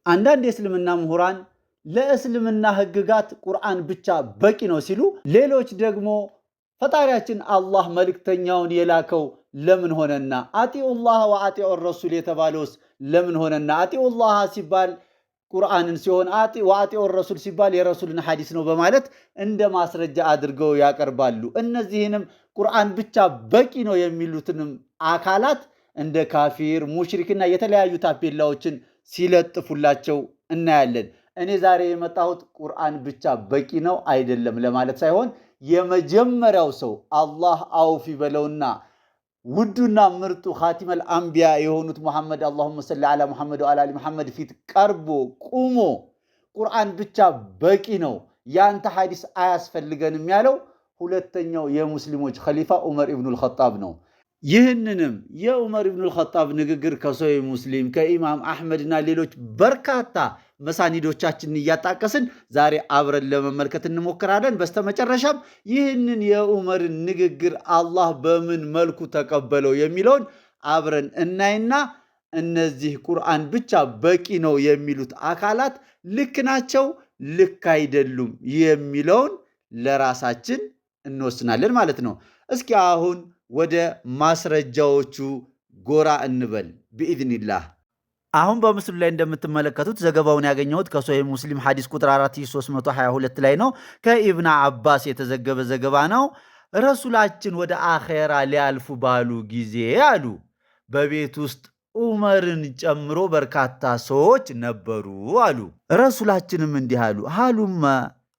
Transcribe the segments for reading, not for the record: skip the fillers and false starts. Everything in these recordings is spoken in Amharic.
አንዳንድ የእስልምና ምሁራን ለእስልምና ህግጋት ቁርአን ብቻ በቂ ነው ሲሉ፣ ሌሎች ደግሞ ፈጣሪያችን አላህ መልእክተኛውን የላከው ለምን ሆነና፣ أطيعوا الله وأطيعوا الرسول የተባለውስ ለምን ሆነና፣ أطيعوا الله ሲባል ቁርአንን ሲሆን وأطيعوا الرسول ሲባል የረሱልን ሐዲስ ነው በማለት እንደ ማስረጃ አድርገው ያቀርባሉ። እነዚህንም ቁርአን ብቻ በቂ ነው የሚሉትንም አካላት እንደ ካፊር፣ ሙሽሪክና የተለያዩ ታፔላዎችን ሲለጥፉላቸው እናያለን። እኔ ዛሬ የመጣሁት ቁርአን ብቻ በቂ ነው አይደለም ለማለት ሳይሆን፣ የመጀመሪያው ሰው አላህ አውፍ ይበለውና ውዱና ምርጡ خاتم الأنبياء የሆኑት ሙሐመድ፣ اللهم صل على محمد وعلى آل محمد፣ ፊት ቀርቦ ቁሞ ቁርአን ብቻ በቂ ነው፣ ያንተ ሐዲስ አያስፈልገንም ያለው ሁለተኛው የሙስሊሞች ኸሊፋ ዑመር ኢብኑል ኸጣብ ነው። ይህንንም የዑመር ኢብኑል ኸጣብ ንግግር ከሶሒህ ሙስሊም፣ ከኢማም አሕመድና ሌሎች በርካታ መሳኒዶቻችንን እያጣቀስን ዛሬ አብረን ለመመልከት እንሞክራለን። በስተመጨረሻም ይህንን የዑመርን ንግግር አላህ በምን መልኩ ተቀበለው የሚለውን አብረን እናይና እነዚህ ቁርአን ብቻ በቂ ነው የሚሉት አካላት ልክ ናቸው፣ ልክ አይደሉም የሚለውን ለራሳችን እንወስናለን ማለት ነው። እስኪ አሁን ወደ ማስረጃዎቹ ጎራ እንበል بإذن الله። አሁን በምስሉ ላይ እንደምትመለከቱት ዘገባውን ያገኘሁት ከሶሒህ ሙስሊም ሐዲስ ቁጥር 4322 ላይ ነው። ከኢብን አባስ የተዘገበ ዘገባ ነው። ረሱላችን ወደ አኼራ ሊያልፉ ባሉ ጊዜ አሉ፣ በቤት ውስጥ ዑመርን ጨምሮ በርካታ ሰዎች ነበሩ አሉ። ረሱላችንም እንዲህ አሉ፣ هلم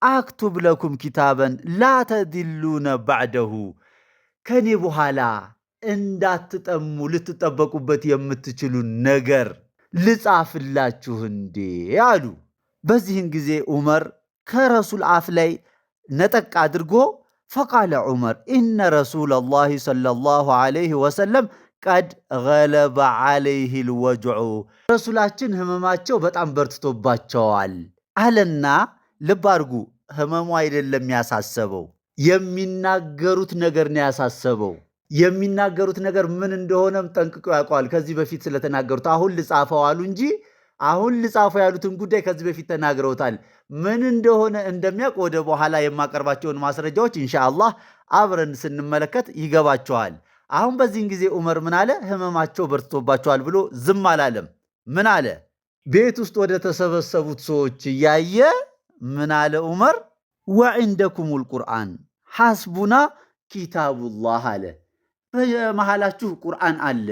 أكتب لكم كتابا لا تضلون بعده፣ ከኔ በኋላ እንዳትጠሙ ልትጠበቁበት የምትችሉ ነገር ልጻፍላችሁ እንዴ አሉ። በዚህን ጊዜ ዑመር ከረሱል አፍ ላይ ነጠቅ አድርጎ فقال عمر إن رسول الله صلى الله عليه وسلم قد غلب عليه الوجع፣ ረሱላችን ህመማቸው በጣም በርትቶባቸዋል አለና፣ ልብ አድርጉ፣ ህመሙ አይደለም ያሳሰበው፣ የሚናገሩት ነገር ነው ያሳሰበው። የሚናገሩት ነገር ምን እንደሆነም ጠንቅቆ ያውቀዋል። ከዚህ በፊት ስለተናገሩት አሁን ልጻፈው አሉ እንጂ አሁን ልጻፈው ያሉትን ጉዳይ ከዚህ በፊት ተናግረውታል። ምን እንደሆነ እንደሚያውቅ ወደ በኋላ የማቀርባቸውን ማስረጃዎች ኢንሻአላህ አብረን ስንመለከት ይገባቸዋል። አሁን በዚህን ጊዜ ዑመር ምን አለ? ህመማቸው በርትቶባቸዋል ብሎ ዝም አላለም። ምን አለ? ቤት ውስጥ ወደ ተሰበሰቡት ሰዎች እያየ ምን አለ ዑመር? وعندكم القرآن حسبنا كتاب الله አለ። በመሃላችሁ ቁርአን አለ።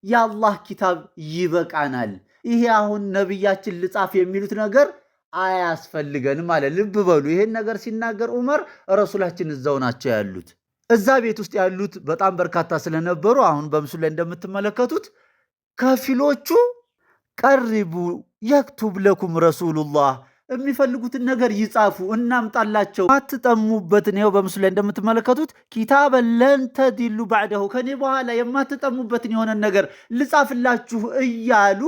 የአላህ ኪታብ ይበቃናል። ይሄ አሁን ነቢያችን ልጻፍ የሚሉት ነገር አያስፈልገንም አለ። ልብ በሉ፣ ይሄን ነገር ሲናገር ዑመር ረሱላችን እዛው ናቸው ያሉት። እዛ ቤት ውስጥ ያሉት በጣም በርካታ ስለነበሩ አሁን በምስሉ ላይ እንደምትመለከቱት ከፊሎቹ قربوا يكتب لكم رسول الله፣ የሚፈልጉትን ነገር ይጻፉ እናምጣላቸው፣ አትጠሙበትን። ይኸው በምስሉ ላይ እንደምትመለከቱት كتابا لن تضلوا بعده፣ ከኔ በኋላ የማትጠሙበትን የሆነን ነገር ልጻፍላችሁ እያሉ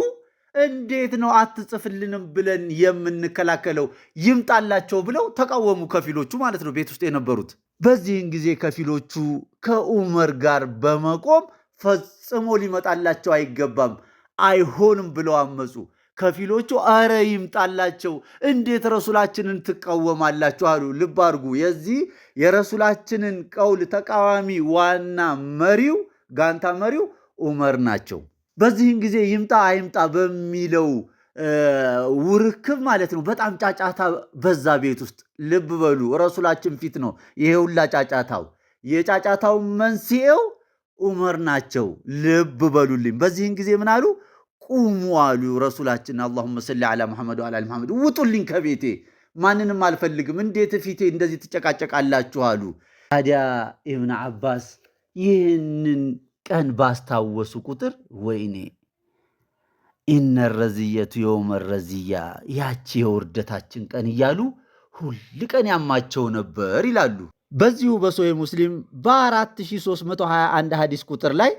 እንዴት ነው አትጽፍልንም ብለን የምንከላከለው? ይምጣላቸው ብለው ተቃወሙ፣ ከፊሎቹ ማለት ነው ቤት ውስጥ የነበሩት። በዚህን ጊዜ ከፊሎቹ ከዑመር ጋር በመቆም ፈጽሞ ሊመጣላቸው አይገባም፣ አይሆንም ብለው አመፁ። ከፊሎቹ አረ ይምጣላቸው፣ እንዴት ረሱላችንን ትቃወማላችሁ አሉ። ልብ አድርጉ። የዚህ የረሱላችንን ቀውል ተቃዋሚ ዋና መሪው፣ ጋንታ መሪው ዑመር ናቸው። በዚህን ጊዜ ይምጣ አይምጣ በሚለው ውርክብ ማለት ነው በጣም ጫጫታ በዛ ቤት ውስጥ። ልብ በሉ፣ ረሱላችን ፊት ነው ይሄ ሁላ ጫጫታው። የጫጫታው መንስኤው ዑመር ናቸው። ልብ በሉልኝ። በዚህን ጊዜ ምን አሉ? ቁሙ አሉ ረሱላችን። اللهم صل على محمد وعلى آل محمد። ውጡልኝ ከቤቴ፣ ማንንም አልፈልግም። እንዴት ፊቴ እንደዚህ ትጨቃጨቃላችሁ አሉ። ታዲያ ኢብን አባስ ይህንን ቀን ባስታወሱ ቁጥር ወይኔ إن الرزية يوم الرزية፣ ያቺ የውርደታችን ቀን እያሉ ሁል ቀን ያማቸው ነበር ይላሉ። በዚሁ በሶሒህ ሙስሊም በ4321 ሐዲስ ቁጥር ላይ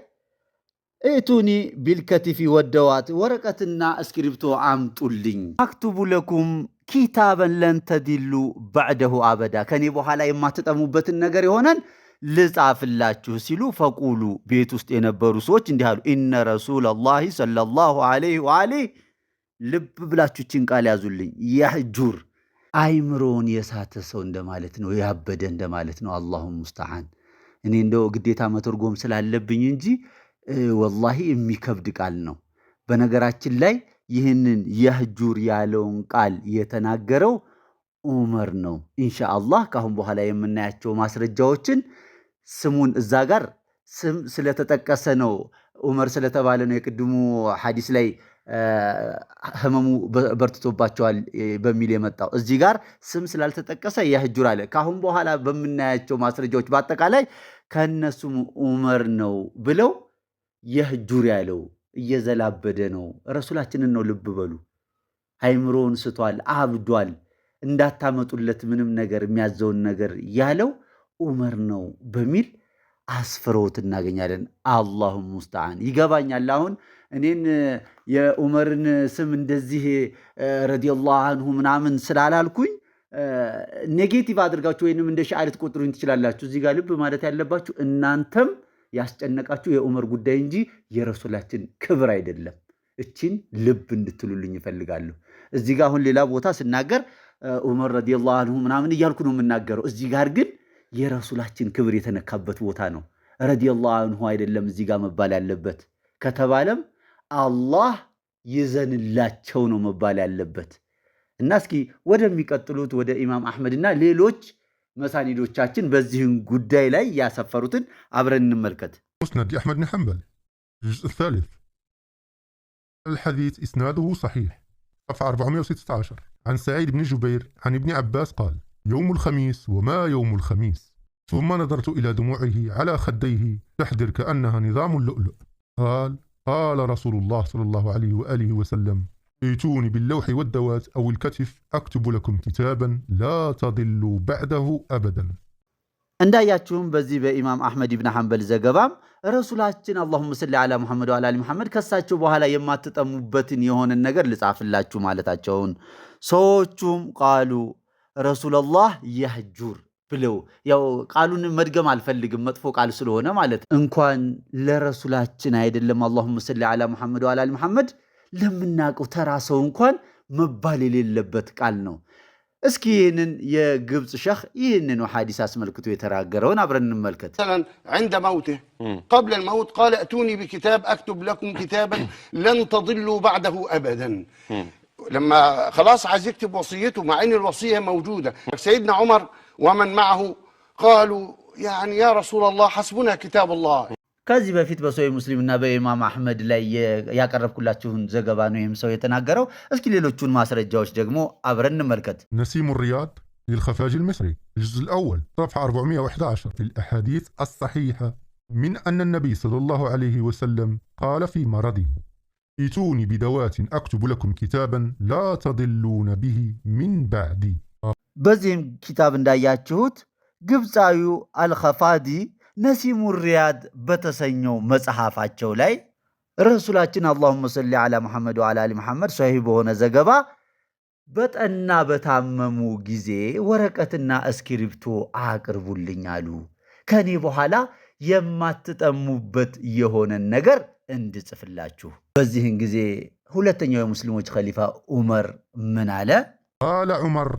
ائتوني بالكتف والدواة፣ ወረቀትና እስክሪብቶ አምጡልኝ፣ أكتب لكم كتابا لن تضلوا بعده أبدا፣ ከኔ በኋላ የማትጠሙበትን ነገር የሆነን ልጻፍላችሁ ሲሉ فقولوا፣ ቤት ውስጥ የነበሩ ሰዎች እንዲህ አሉ፣ إن رسول الله صلى الله عليه وآله ልብ ብላችሁ ይህችን ቃል ያዙልኝ። يهجر አይምሮውን የሳተ ሰው እንደማለት ነው፣ ያበደ እንደማለት ነው። الله المستعان። እኔ እንደው ግዴታ መተርጎም ስላለብኝ እንጂ ወላሂ የሚከብድ ቃል ነው። በነገራችን ላይ ይህንን يهجر ያለውን ቃል የተናገረው ዑመር ነው። ኢንሻአላህ ከአሁን በኋላ የምናያቸው ማስረጃዎችን ስሙን እዛ ጋር ስም ስለተጠቀሰ ነው፣ ዑመር ስለተባለ ነው የቅድሙ ሐዲስ ላይ ህመሙ በርትቶባቸዋል በሚል የመጣው። እዚህ ጋር ስም ስላልተጠቀሰ يهجر አለ። ከአሁን በኋላ በምናያቸው ማስረጃዎች በአጠቃላይ ከእነሱም ዑመር ነው ብለው يهجر ያለው እየዘላበደ ነው። ረሱላችንን ነው፣ ልብ በሉ። አይምሮውን ስቷል፣ አብዷል። እንዳታመጡለት ምንም ነገር የሚያዘውን ነገር ያለው ዑመር ነው በሚል አስፍረውት እናገኛለን። الله المستعان። ይገባኛል። አሁን እኔን የዑመርን ስም እንደዚህ رضي الله عنه ምናምን ስላላልኩኝ negative አድርጋችሁ ወይንም እንደ ሺዓ ልትቆጥሩኝ ትችላላችሁ። እዚህ ጋር ልብ ማለት ያለባችሁ እናንተም ያስጨነቃችሁ የዑመር ጉዳይ እንጂ የረሱላችን ክብር አይደለም። እቺን ልብ እንድትሉልኝ እፈልጋለሁ። እዚህ ጋር አሁን ሌላ ቦታ ስናገር ዑመር رضي الله عنه ምናምን እያልኩ ነው የምናገረው። እዚህ ጋር ግን የረሱላችን ክብር የተነካበት ቦታ ነው። رضي الله عنه አይደለም እዚህ ጋር መባል ያለበት። ከተባለም አላህ ይዘንላቸው ነው መባል ያለበት። እና እስኪ ወደሚቀጥሉት ወደ ኢማም አሕመድና ሌሎች መሳኒዶቻችን በዚህን ጉዳይ ላይ ያሰፈሩትን አብረን እንመልከት። مسند أحمد بن حنبل، الجزء الثالث، الحديث إسناده صحيح، صفحة 416، عن سعيد بن جبير عن ابن عباس قال: يوم الخميس وما يوم الخميس، ثم نظرت إلى دموعه على خديه تحدر كأنها نظام اللؤلؤ. قال: قال رسول الله صلى الله عليه وآله وسلم: ائتوني باللوح والدوات أو الكتف، أكتب لكم كتابا لا تضلوا بعده أبدا. እንዳያችሁም በዚህ በኢማም አሕመድ ኢብን ሐንበል ዘገባም ረሱላችን اللهم صل على محمد وعلى آل محمد ከሳቸው በኋላ የማትጠሙበትን የሆነን ነገር ልጻፍላችሁ ማለታቸውን፣ ሰዎቹም قالوا رسول الله يهجر ብለው፣ ያው ቃሉን መድገም አልፈልግም መጥፎ ቃል ስለሆነ ማለት፣ እንኳን ለረሱላችን አይደለም اللهم صل على محمد وعلى آل محمد ለምናውቀው ተራ ሰው እንኳን መባል የሌለበት ቃል ነው። እስኪ ይህንን የግብፅ ሸህ ይህንኑ ሐዲስ አስመልክቶ የተናገረውን አብረን እንመልከት። مثلا عند موته، قبل الموت، قال: ائتوني بكتاب اكتب لكم كتابا لن تضلوا بعده ابدا. لما خلاص عايز يكتب وصيته، مع ان الوصيه موجوده، سيدنا عمر ومن معه قالوا: يعني يا رسول الله، حسبنا كتاب الله. ከዚህ በፊት በሶሒህ ሙስሊምና በኢማም አሕመድ ላይ ያቀረብኩላችሁን ዘገባ ነው ይህም ሰው የተናገረው። እስኪ ሌሎቹን ማስረጃዎች ደግሞ አብረን እንመልከት። نسيم الرياض للخفاجي المصري، الجزء الأول، صفحة 411، في الأحاديث الصحيحة من أن النبي صلى الله عليه وسلم قال في مرضه: ائتوني بدوات أكتب لكم كتابا لا تضلون به من بعدي. በዚህም ኪታብ እንዳያችሁት ግብፃዊው አልኸፋዲ ነሲሙ ሪያድ በተሰኘው መጽሐፋቸው ላይ ረሱላችን اللهم صل على محمد وعلى آل محمد ሶሒህ በሆነ ዘገባ በጠና በታመሙ ጊዜ ወረቀትና እስክሪብቶ አቅርቡልኝ አሉ። ከኔ በኋላ የማትጠሙበት የሆነን ነገር እንድጽፍላችሁ። በዚህን ጊዜ ሁለተኛው የሙስሊሞች ኸሊፋ ዑመር ምን አለ? قال عمر: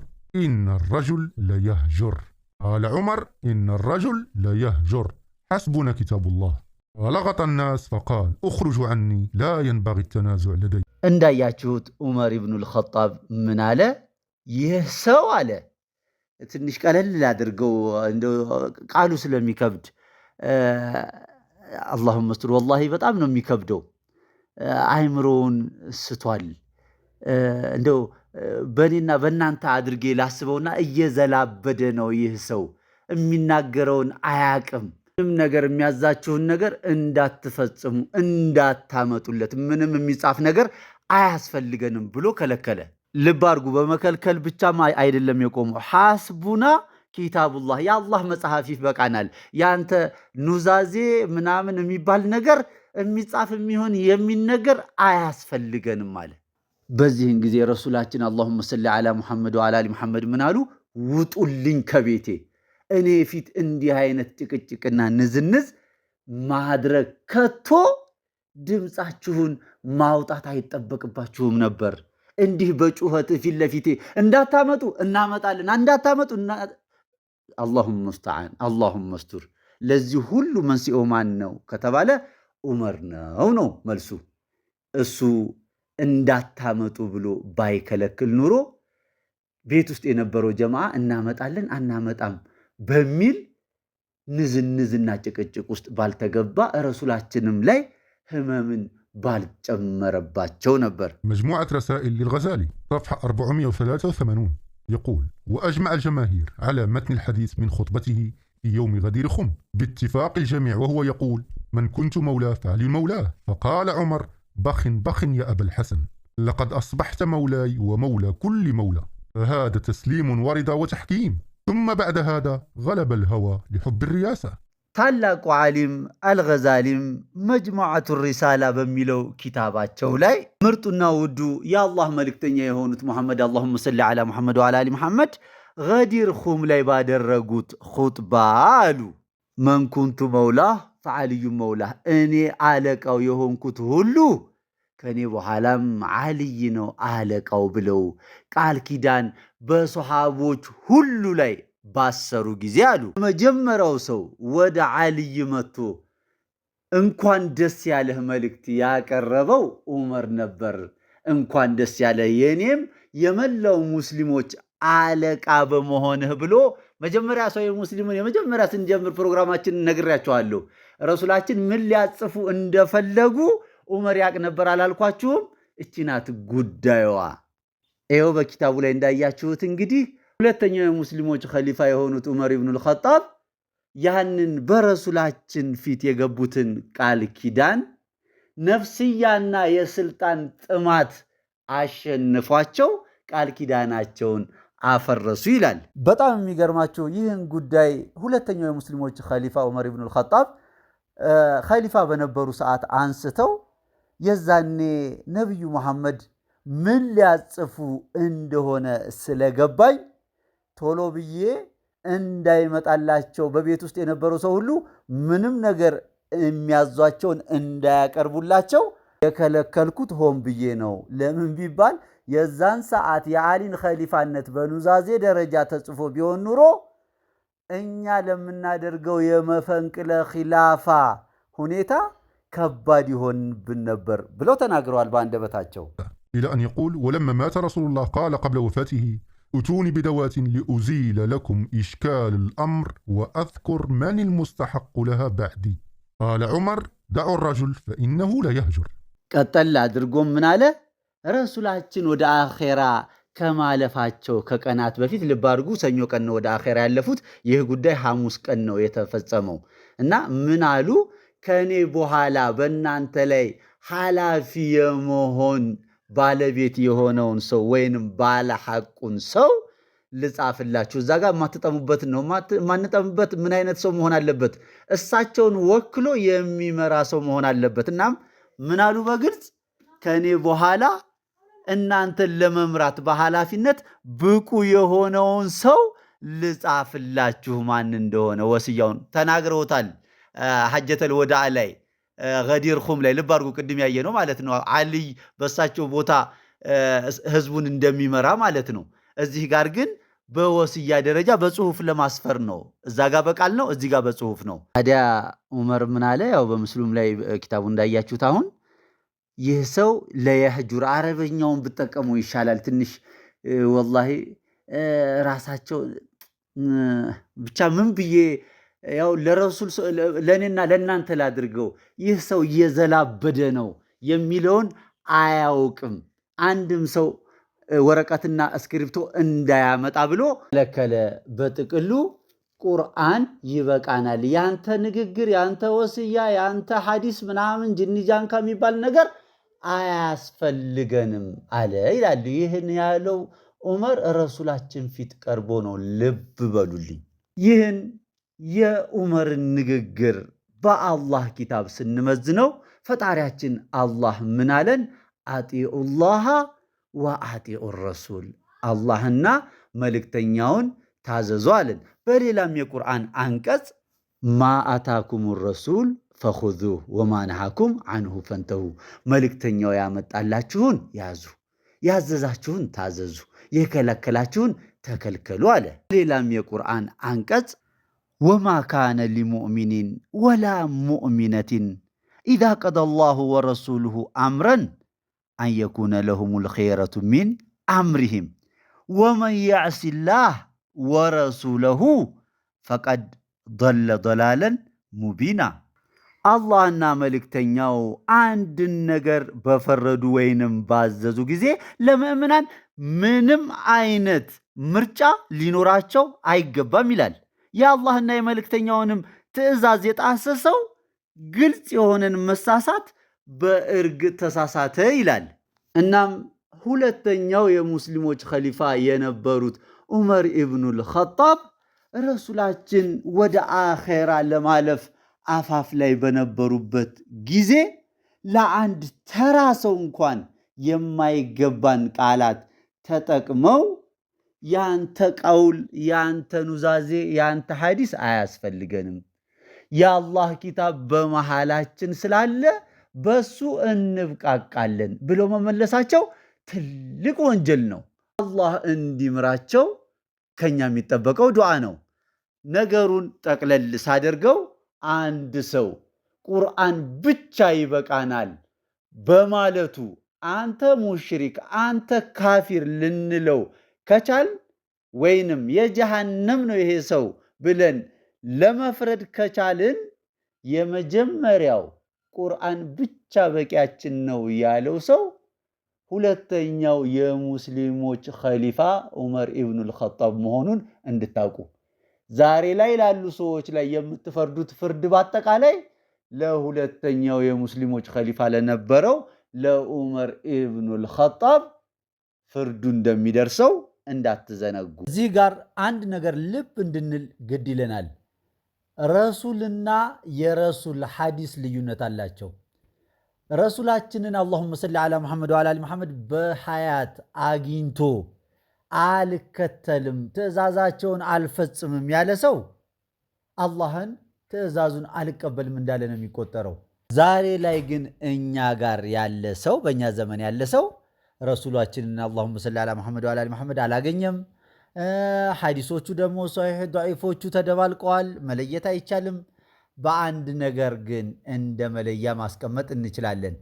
إن الرجل ليهجر. قال عمر: إن الرجل ليهجر، حسبنا كتاب الله. ولغط الناس فقال: اخرجوا عني، لا ينبغي التنازع لدي. እንዳያችሁት ዑመር ኢብኑል ኸጣብ ምን አለ? ይህ ሰው አለ፣ ትንሽ ቀለል ላድርገው እንደው ቃሉ ስለሚከብድ፣ اللهم استر፣ ወላሂ በጣም ነው የሚከብደው። አይምሮውን ስቷል። እንደው በእኔና በእናንተ አድርጌ ላስበውና እየዘላበደ ነው ይህ ሰው፣ የሚናገረውን አያቅም። ምንም ነገር የሚያዛችሁን ነገር እንዳትፈጽሙ፣ እንዳታመጡለት፣ ምንም የሚጻፍ ነገር አያስፈልገንም ብሎ ከለከለ። ልብ አድርጉ። በመከልከል ብቻም አይደለም የቆመው። حسبنا كتاب الله፣ የአላህ መጽሐፍ ይበቃናል። ያንተ ኑዛዜ ምናምን የሚባል ነገር የሚጻፍ የሚሆን የሚነገር አያስፈልገንም አለ። በዚህን ጊዜ ረሱላችን اللهم صل على محمد وعلى آل محمد ምን አሉ? ውጡልኝ ከቤቴ፣ እኔ ፊት እንዲህ አይነት ጭቅጭቅና ንዝንዝ ማድረግ ከቶ ድምፃችሁን ማውጣት አይጠበቅባችሁም ነበር። እንዲህ በጩኸት ፊት ለፊቴ እንዳታመጡ እናመጣለን፣ እንዳታመጡ። الله المستعان اللهم استر። ለዚህ ሁሉ መንስኤው ማን ነው ከተባለ ዑመር ነው መልሱ። እሱ እንዳታመጡ ብሎ ባይከለክል ኑሮ ቤት ውስጥ የነበረው ጀማዓ እናመጣለን አናመጣም በሚል ንዝንዝና ጭቅጭቅ ውስጥ ባልተገባ፣ ረሱላችንም ላይ ህመምን ባልጨመረባቸው ነበር። مجموعة رسائل للغزالي، صفحة 483، يقول: وأجمع الجماهير على متن الحديث من خطبته في يوم غدير خم باتفاق الجميع، وهو يقول: من كنت مولاه فعلي مولاه. فقال عمر: بخ بخ يا أبا الحسن، لقد أصبحت مولاي ومولى كل مولى. فهذا تسليم ورضا وتحكيم. ثم بعد هذا غلب الهوى لحب الرياسة. ታላቁ ዓሊም አልገዛሊም መጅሙዓቱ ሪሳላ በሚለው ኪታባቸው ላይ ምርጡና ውዱ የአላህ መልእክተኛ የሆኑት ሙሐመድ፣ اللهم صل على محمد وعلى آل محمد፣ ገዲር ኹም ላይ ባደረጉት ኹጥባ አሉ፣ من كنت مولاه فعلي مولاه፣ እኔ አለቃው የሆንኩት ሁሉ ከእኔ በኋላም ዓልይ ነው አለቃው ብለው ቃል ኪዳን በሰሃቦች ሁሉ ላይ ባሰሩ ጊዜ አሉ፣ መጀመሪያው ሰው ወደ ዓልይ መጥቶ እንኳን ደስ ያለህ መልእክት ያቀረበው ዑመር ነበር። እንኳን ደስ ያለህ የኔም የመላው ሙስሊሞች አለቃ በመሆንህ ብሎ። መጀመሪያ ሰው የሙስሊሙን የመጀመሪያ ስንጀምር ፕሮግራማችንን ነግሬያቸዋለሁ። ረሱላችን ምን ሊያጽፉ እንደፈለጉ ዑመር ያቅ ነበር አላልኳችሁም? እቺ ናት ጉዳዩዋ። ይኸው በኪታቡ ላይ እንዳያችሁት እንግዲህ ሁለተኛው የሙስሊሞች ኸሊፋ የሆኑት ዑመር ኢብኑል ኸጣብ ያንን በረሱላችን ፊት የገቡትን ቃል ኪዳን ነፍስያና የስልጣን ጥማት አሸንፏቸው ቃል ኪዳናቸውን አፈረሱ ይላል። በጣም የሚገርማቸው ይህን ጉዳይ ሁለተኛው የሙስሊሞች ኸሊፋ ዑመር ኢብኑል ኸጣብ ኸሊፋ በነበሩ ሰዓት አንስተው የዛኔ ነቢዩ መሐመድ ምን ሊያጽፉ እንደሆነ ስለገባኝ ቶሎ ብዬ እንዳይመጣላቸው፣ በቤት ውስጥ የነበረው ሰው ሁሉ ምንም ነገር የሚያዟቸውን እንዳያቀርቡላቸው የከለከልኩት ሆን ብዬ ነው። ለምን ቢባል የዛን ሰዓት የዓሊን ኸሊፋነት በኑዛዜ ደረጃ ተጽፎ ቢሆን ኑሮ እኛ ለምናደርገው የመፈንቅለ ኺላፋ ሁኔታ ከባድ ይሆንብን ነበር ብለው ተናግረዋል በአንደበታቸው። إلى أن يقول: ولما مات رسول الله قال قبل وفاته: ائتوني بدوات لأزيل لكم إشكال الأمر وأذكر من المستحق لها بعدي. قال عمر: دعوا الرجل فإنه لا يهجر. ቀጠል አድርጎም ምን አለ? ረሱላችን ወደ አኼራ ከማለፋቸው ከቀናት በፊት፣ ልብ አድርጉ፣ ሰኞ ቀን ነው ወደ አኼራ ያለፉት። ይህ ጉዳይ ሐሙስ ቀን ነው የተፈጸመው እና ምን አሉ? ከእኔ በኋላ በእናንተ ላይ ኃላፊ የመሆን ባለቤት የሆነውን ሰው ወይንም ባለ ሐቁን ሰው ልጻፍላችሁ። እዛ ጋር የማትጠሙበትን ነው። የማንጠምበት ምን አይነት ሰው መሆን አለበት? እሳቸውን ወክሎ የሚመራ ሰው መሆን አለበት። እናም ምን አሉ በግልጽ? ከእኔ በኋላ እናንተን ለመምራት በኃላፊነት ብቁ የሆነውን ሰው ልጻፍላችሁ ማን እንደሆነ ወስያውን ተናግረውታል። ሐጀተል ወዳዕ ላይ፣ ገዲር ኹም ላይ፣ ልብ አድርጉ፣ ቅድም ያየ ነው ማለት ነው። ዓልይ በእሳቸው ቦታ ህዝቡን እንደሚመራ ማለት ነው። እዚህ ጋር ግን በወስያ ደረጃ በጽሁፍ ለማስፈር ነው። እዛ ጋር በቃል ነው፣ እዚህ ጋር በጽሁፍ ነው። ታዲያ ዑመር ምን አለ? ያው በምስሉም ላይ ኪታቡ እንዳያችሁት አሁን ይህ ሰው لا يهجر፣ አረበኛውን ብጠቀሙ ይሻላል። ትንሽ ወላሂ ራሳቸው ብቻ ምን ብዬ ያው ለረሱል ለእኔና ለእናንተ ላድርገው። ይህ ሰው እየዘላበደ ነው፣ የሚለውን አያውቅም። አንድም ሰው ወረቀትና እስክሪብቶ እንዳያመጣ ብሎ ከለከለ። በጥቅሉ ቁርአን ይበቃናል። ያንተ ንግግር፣ ያንተ ወስያ፣ ያንተ ሐዲስ ምናምን ጅኒጃንካ የሚባል ነገር አያስፈልገንም አለ ይላሉ። ይህን ያለው ዑመር ረሱላችን ፊት ቀርቦ ነው። ልብ በሉልኝ። ይህን የዑመርን ንግግር በአላህ ኪታብ ስንመዝነው ፈጣሪያችን አላህ ምን አለን? أطيعوا الله وأطيعوا الرسول፣ አላህና መልእክተኛውን ታዘዙ አለን። በሌላም የቁርአን አንቀጽ ما آتاكم الرسول فخذوه وما نهاكم عنه فانتهوا፣ መልእክተኛው ያመጣላችሁን ያዙ፣ ያዘዛችሁን ታዘዙ፣ የከለከላችሁን ተከልከሉ አለ። ሌላም የቁርአን አንቀጽ وما كان لمؤمن ولا مؤمنة إذا قضى الله ورسوله أمرا أن يكون لهم الخيرة من أمرهم ومن يعص الله ورسوله فقد ضل ضلالا مبينا። አላህና መልእክተኛው አንድን ነገር በፈረዱ ወይንም ባዘዙ ጊዜ ለምእምናን ምንም አይነት ምርጫ ሊኖራቸው አይገባም ይላል። የአላህና የመልእክተኛውንም ትዕዛዝ የጣሰ ሰው ግልጽ የሆነን መሳሳት በእርግጥ ተሳሳተ ይላል። እናም ሁለተኛው የሙስሊሞች ኸሊፋ የነበሩት ዑመር ኢብኑል ኸጣብ ረሱላችን ወደ አኼራ ለማለፍ አፋፍ ላይ በነበሩበት ጊዜ ለአንድ ተራ ሰው እንኳን የማይገባን ቃላት ተጠቅመው ያንተ ቀውል፣ ያንተ ኑዛዜ፣ ያንተ ሐዲስ አያስፈልገንም፣ የአላህ ኪታብ በመሃላችን ስላለ በሱ እንብቃቃለን ብሎ መመለሳቸው ትልቅ ወንጀል ነው። አላህ እንዲምራቸው ከኛ የሚጠበቀው ዱዓ ነው። ነገሩን ጠቅለል ሳደርገው አንድ ሰው ቁርአን ብቻ ይበቃናል በማለቱ አንተ ሙሽሪክ፣ አንተ ካፊር ልንለው ከቻል ወይንም የጀሃነም ነው ይሄ ሰው ብለን ለመፍረድ ከቻልን የመጀመሪያው ቁርአን ብቻ በቂያችን ነው ያለው ሰው ሁለተኛው የሙስሊሞች ኸሊፋ ዑመር ኢብኑል ኸጣብ መሆኑን እንድታውቁ። ዛሬ ላይ ላሉ ሰዎች ላይ የምትፈርዱት ፍርድ በአጠቃላይ ለሁለተኛው የሙስሊሞች ኸሊፋ ለነበረው ለዑመር ኢብኑል ኸጣብ ፍርዱ እንደሚደርሰው እንዳትዘነጉ። እዚህ ጋር አንድ ነገር ልብ እንድንል ግድ ይለናል። ረሱልና የረሱል ሐዲስ ልዩነት አላቸው። ረሱላችንን اللهم صل على محمد وعلى آل محمد በሐያት አግኝቶ አልከተልም ትእዛዛቸውን አልፈጽምም ያለ ሰው አላህን ትእዛዙን አልቀበልም እንዳለ ነው የሚቆጠረው። ዛሬ ላይ ግን እኛ ጋር ያለ ሰው፣ በእኛ ዘመን ያለ ሰው ረሱላችንን اللهم صل على محمد وعلى آل محمد አላገኘም። ሐዲሶቹ ደግሞ ሶሒሕ ዶዒፎቹ ተደባልቀዋል፣ መለየት አይቻልም። በአንድ ነገር ግን እንደ መለያ ማስቀመጥ እንችላለን።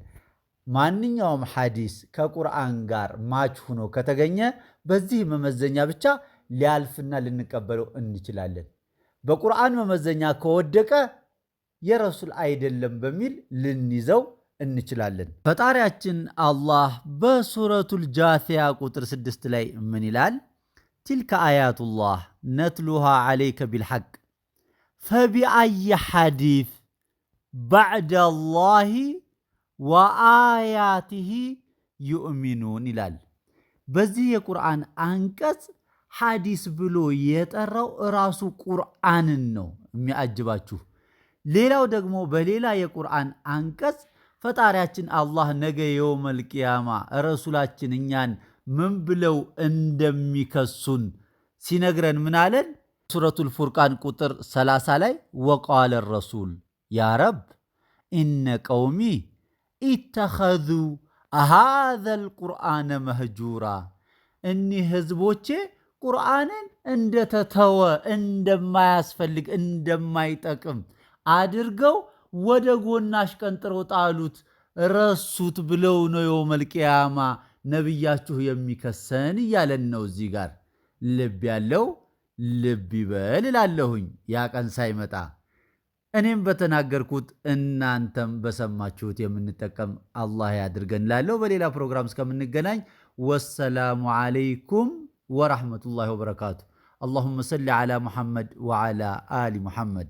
ማንኛውም ሐዲስ ከቁርአን ጋር match ሆኖ ከተገኘ በዚህ መመዘኛ ብቻ ሊያልፍና ልንቀበለው እንችላለን። በቁርአን መመዘኛ ከወደቀ የረሱል አይደለም በሚል ልንይዘው እንችላለን። ፈጣሪያችን አላህ በሱረቱል ጃሲያ ቁጥር 6 ላይ ምን ይላል? تلك آيات الله نتلوها عليك بالحق فبأي حديث بعد الله وآياته يؤمنون ይላል። በዚህ የቁርአን አንቀጽ ሐዲስ ብሎ የጠራው እራሱ ቁርአንን ነው የሚያጅባችሁ። ሌላው ደግሞ በሌላ የቁርአን አንቀጽ ፈጣሪያችን አላህ ነገ يوم القيامة ረሱላችን እኛን ምን ብለው እንደሚከሱን ሲነግረን ምን አለን? ሱረቱል ፉርቃን ቁጥር 30 ላይ وقال الرسول يا رب إن قومي اتخذوا هذا القرآن مهجورا፣ እኒህ ህዝቦቼ ቁርአንን እንደተተወ፣ እንደማያስፈልግ፣ እንደማይጠቅም አድርገው ወደ ጎን አሽቀንጥረው ጣሉት፣ ረሱት ብለው ነው يوم القيامة ነቢያችሁ የሚከሰን እያለን ነው። እዚህ ጋር ልብ ያለው ልብ ይበል እላለሁኝ ያ ቀን ሳይመጣ። እኔም በተናገርኩት እናንተም በሰማችሁት የምንጠቀም አላህ ያድርገን እላለሁ። በሌላ ፕሮግራም እስከምንገናኝ والسلام عليكم ورحمة الله وبركاته። اللهم صل على محمد وعلى آل محمد።